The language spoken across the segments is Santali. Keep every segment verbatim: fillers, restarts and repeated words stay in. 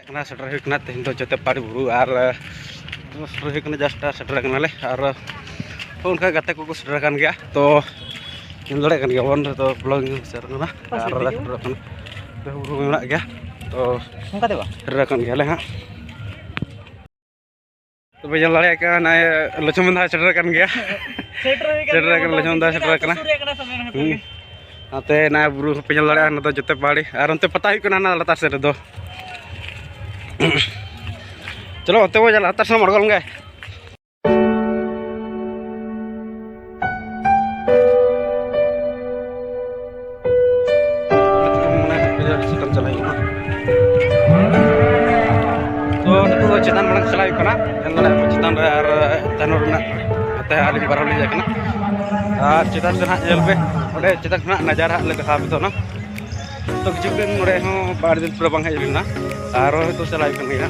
ᱠᱟᱱᱟ, ᱥᱮᱴᱮᱨ ᱦᱩᱭ ᱠᱟᱱᱟ ᱛᱮᱦᱮᱧ ᱫᱚ ᱡᱚᱛᱮ ᱯᱟᱦᱟᱲᱤ ᱵᱩᱨᱩ᱾ ᱟᱨ, ᱟᱸ, ᱥᱮᱴᱮᱨ ᱦᱩᱭ ᱠᱟᱱᱟ, just ᱥᱮᱴᱮᱨ ᱠᱟᱱᱟᱞᱮ᱾ ᱟᱨ ᱚᱱᱠᱟ ᱜᱟᱛᱮ ᱠᱚᱠᱚ ᱥᱮᱴᱮᱨ ᱟᱠᱟᱱ ᱜᱮᱭᱟ, ᱛᱚ ᱧᱮᱞ ᱫᱟᱲᱮᱭᱟᱜ ᱠᱟᱱ ᱜᱮᱭᱟ ᱵᱚᱱ, ᱛᱚ vlog ᱥᱮᱴᱮᱨ ᱠᱟᱱᱟ᱾ ᱟᱨ ᱥᱮᱴᱮᱨ ᱠᱟᱱᱟ, ᱵᱩᱨᱩ ᱢᱮᱱᱟᱜ ᱜᱮᱭᱟ, ᱛᱚ ᱚᱱᱠᱟ ᱫᱚ ᱵᱟᱝ, ᱥᱮᱴᱮᱨ ᱟᱠᱟᱱ ᱜᱮᱭᱟᱞᱮ ᱦᱟᱸᱜ᱾ ᱛᱚᱵᱮ ᱧᱮᱞ ᱫᱟᱲᱮᱭᱟᱜ ᱠᱟᱱᱟ, ᱱᱚᱜᱼᱚᱭ ᱞᱚᱪᱷᱚᱢ ᱫᱟ ᱥᱮᱴᱮᱨ ᱟᱠᱟᱱ ᱜᱮᱭᱟ᱾ ᱥᱮᱴᱮᱨ ᱦᱩᱭ ᱠᱟᱱ ᱥᱮᱴᱮᱨ ᱜᱮᱭᱟ, ᱟᱠᱟᱱ, ᱞᱚᱪᱷᱚᱢ ᱫᱟ ᱥᱮᱴᱮᱨ ᱟᱠᱟᱱᱟ᱾ ᱥᱩᱨ ᱟᱠᱟᱱᱟ ᱥᱟᱢᱱᱮ ᱨᱮ ᱦᱩᱸ᱾ ᱱᱚᱛᱮ ᱱᱚᱜᱼᱚᱭ ᱵᱩᱨᱩ ᱯᱮ ᱧᱮᱞ ᱫᱟᱲᱮᱭᱟᱜᱼᱟ, ᱱᱚᱛᱮ ᱡᱚᱛᱚ ᱯᱟᱦᱟᱲᱤ, ᱟᱨ ᱚᱱᱛᱮ ᱯᱟᱛᱟ ᱦᱩᱭᱩᱜ ᱠᱟᱱᱟ ᱦᱟᱱᱟ ᱞᱟᱛᱟᱨ ᱥᱮᱫ ᱨᱮᱫᱚ᱾ ᱪᱚᱞᱚ ᱚᱱᱛᱮ ᱵᱚ ᱪᱟᱞᱟᱜᱼᱟ, ᱞᱟᱛᱟᱨ ᱥᱮᱫ ᱮᱢ ᱟᱬᱜᱚ ᱞᱮᱱ ᱜᱮ᱾ ᱪᱮᱛᱟᱱ ᱪᱟᱞᱟᱜ ᱦᱩᱭᱩᱜ ᱠᱟᱱᱟ᱾ ᱛᱚ, ᱱᱤᱛᱚᱜ ᱫᱚ ᱪᱮᱛᱟᱱ ᱢᱟᱲᱟᱝ ᱪᱟᱞᱟᱜ ᱦᱩᱭᱩᱜ ᱠᱟᱱᱟ᱾ ᱧᱮᱞ ᱫᱟᱲᱮᱭᱟᱜ ᱠᱟᱱᱟ ᱪᱮᱛᱟᱱ ᱨᱮ ᱟᱨ ᱛᱟᱭᱱᱚᱢ ᱨᱮ ᱢᱮᱱᱟᱜ ᱠᱚᱣᱟ᱾ ᱱᱚᱛᱮ ᱟᱹᱞᱤᱧ ᱵᱟᱨ ᱦᱚᱲ ᱞᱤᱧ ᱦᱮᱡ ᱟᱠᱟᱱᱟ᱾ ᱟᱨ ᱪᱮᱛᱟᱱ ᱥᱮᱫ ᱦᱟᱸᱜ ᱧᱮᱞ ᱯᱮ, ᱚᱸᱰᱮ ᱪᱮᱛᱟᱱ ᱠᱷᱚᱱᱟᱜ ᱱᱟᱡᱟᱨᱟ ᱦᱟᱸᱜ ᱞᱮ ᱫᱮᱠᱷᱟᱣ ᱟᱯᱮ ᱛᱟᱵᱚᱱᱟ᱾ ᱛᱚ, ᱠᱤᱪᱷᱩ ᱫᱤᱱ ᱱᱚᱰᱮ ᱦᱚᱸ ᱵᱟᱨ ᱫᱤᱱ ᱯᱩᱨᱟᱹ ᱵᱟᱝ ᱦᱮᱡ ᱦᱩᱭ ᱞᱮᱱᱟ, ᱟᱨ ᱦᱚᱭᱛᱳ ᱪᱟᱞᱟᱜ ᱦᱩᱭᱩᱜ ᱠᱟᱱ ᱜᱮᱭᱟ᱾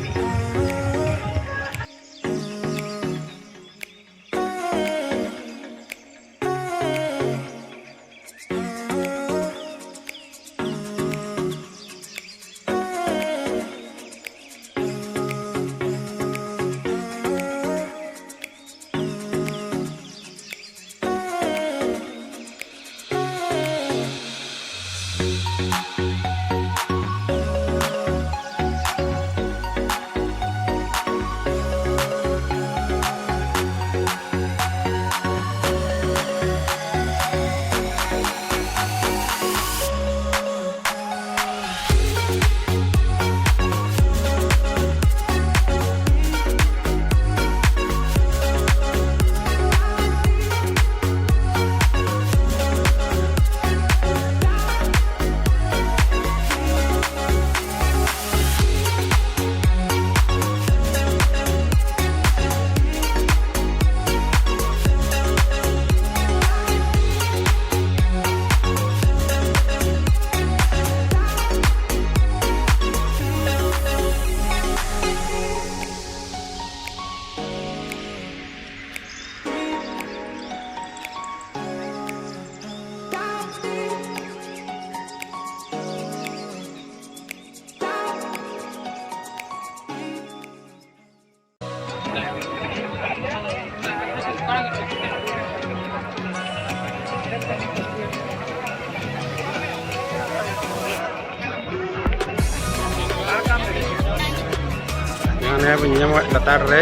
ᱦᱮᱸ, ᱵᱚᱱ ᱧᱟᱢᱟ ᱞᱟᱛᱟᱨ ᱨᱮ᱾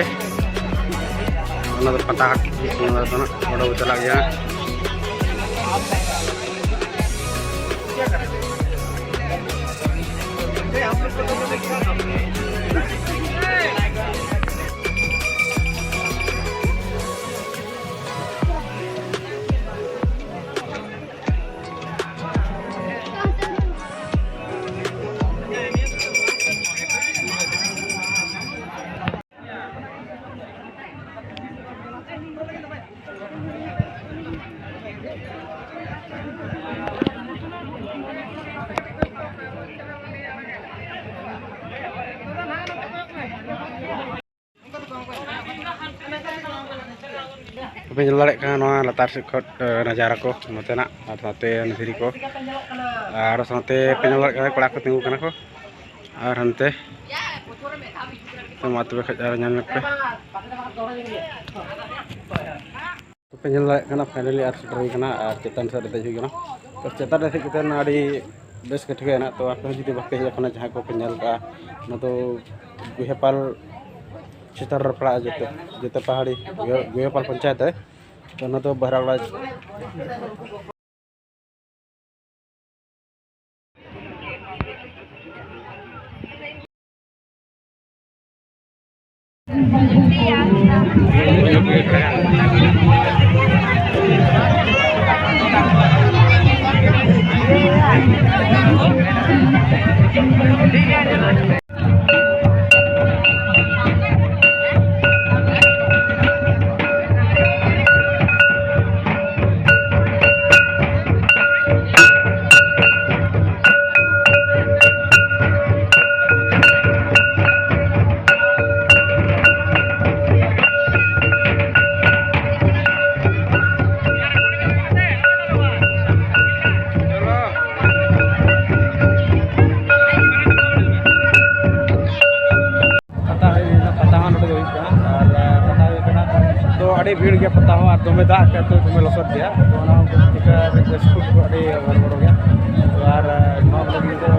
ᱚᱱᱟ ᱫᱚ ᱯᱟᱛᱟ ᱦᱟᱴ, ᱚᱱᱟ ᱫᱚ ᱱᱟᱜ ᱚᱸᱰᱮ ᱵᱚ ᱪᱟᱞᱟᱜ ᱜᱮᱭᱟ᱾ ᱯᱮ ᱧᱮᱞ ᱫᱟᱲᱮᱭᱟᱜ ᱠᱟᱱᱟ ᱱᱚᱣᱟ ᱞᱟᱛᱟᱨ ᱥᱮᱫ ᱠᱷᱚᱱ, ᱮ, ᱱᱟᱡᱟᱨᱟ ᱠᱚ ᱱᱚᱛᱮᱱᱟᱜ, ᱟᱨ ᱥᱟᱶᱛᱮ ᱫᱷᱤᱨᱤ ᱠᱚ, ᱟᱨ ᱥᱟᱶᱛᱮ ᱯᱮ ᱧᱮᱞ ᱫᱟᱲᱮᱭᱟᱜ ᱠᱟᱱᱟ ᱠᱚᱲᱟ ᱠᱚ ᱛᱤᱸᱜᱩ ᱠᱟᱱᱟ ᱠᱚ᱾ ᱟᱨ ᱦᱟᱱᱛᱮ ᱛᱚ ᱢᱟ ᱛᱚᱵᱮ ᱠᱷᱟᱡ ᱟᱨ ᱧᱮᱞ ᱧᱚᱜ ᱯᱮ᱾ ᱛᱚ ᱯᱮ ᱧᱮᱞ ᱫᱟᱲᱮᱭᱟᱜ ᱠᱟᱱᱟ, finally ᱟᱨ ᱥᱮᱴᱮᱨ ᱦᱩᱭ ᱠᱟᱱᱟ ᱟᱨ ᱪᱮᱛᱟᱱ ᱥᱮᱫ ᱨᱮ ᱫᱮᱡ ᱦᱩᱭ ᱠᱟᱱᱟ᱾ ᱛᱚ ᱪᱮᱛᱟᱱ ᱨᱮ ᱫᱮᱡ ᱠᱟᱛᱮ ᱟᱹᱰᱤ ᱵᱮᱥ ᱜᱮ ᱴᱷᱤᱠᱟᱹᱭᱮᱱᱟ᱾ ᱛᱚ ᱟᱯᱮ ᱦᱚᱸ ᱡᱩᱫᱤ ᱵᱟᱯᱮ ᱦᱮᱡ ᱟᱠᱟᱱᱟ, ᱡᱟᱦᱟᱸᱭ ᱠᱚᱯᱮ ᱧᱮᱞ ᱠᱟᱜᱼᱟ, ᱚᱱᱟ ᱫᱚ ᱜᱩᱦᱮᱯᱟᱞ ᱪᱮᱛᱟᱱ ᱨᱮ ᱯᱟᱲᱟᱜᱼᱟ, ᱡᱚᱛᱚ, ᱡᱚᱛᱚ ᱯᱟᱦᱟᱲᱤ ᱜᱩᱦᱮ-, ᱜᱩᱦᱮᱯᱟᱞ ᱯᱚᱧᱪᱟᱭᱮᱛ ᱨᱮ᱾ ᱛᱚ ᱚᱱᱟ ᱫᱚ ᱵᱟᱦᱨᱟᱜᱚᱲᱟ᱾ ᱯᱟᱛᱟ ᱦᱩᱭ ᱞᱮᱱᱟ, ᱯᱟᱛᱟ ᱦᱚᱸ ᱱᱚᱰᱮ ᱜᱮ ᱦᱩᱭᱩᱜ ᱠᱟᱱᱟ᱾ ᱟᱨ, ᱟᱨ ᱯᱟᱛᱟ ᱦᱩᱭᱩᱜ ᱠᱟᱱᱟ ᱛᱚ, ᱟᱹᱰᱤ ᱵᱷᱤᱲ ᱜᱮᱭᱟ ᱯᱟᱛᱟ ᱦᱚᱸ, ᱟᱨ ᱫᱚᱢᱮ ᱫᱟᱜ ᱠᱟᱜ ᱛᱮ ᱫᱚᱢᱮ ᱞᱚᱥᱚᱫ ᱜᱮᱭᱟ᱾ ᱛᱚ ᱚᱱᱟ ᱦᱚᱸ ᱪᱤᱠᱟᱹ ᱥᱠᱩᱴ ᱠᱚ ᱟᱹᱰᱤ ᱦᱚᱲᱵᱚᱲ ᱜᱮᱭᱟ᱾ ᱛᱚ ᱟᱨ, ᱟᱨ ᱱᱚᱣᱟ ᱠᱚ ᱞᱟᱹᱜᱤᱫ ᱫᱚ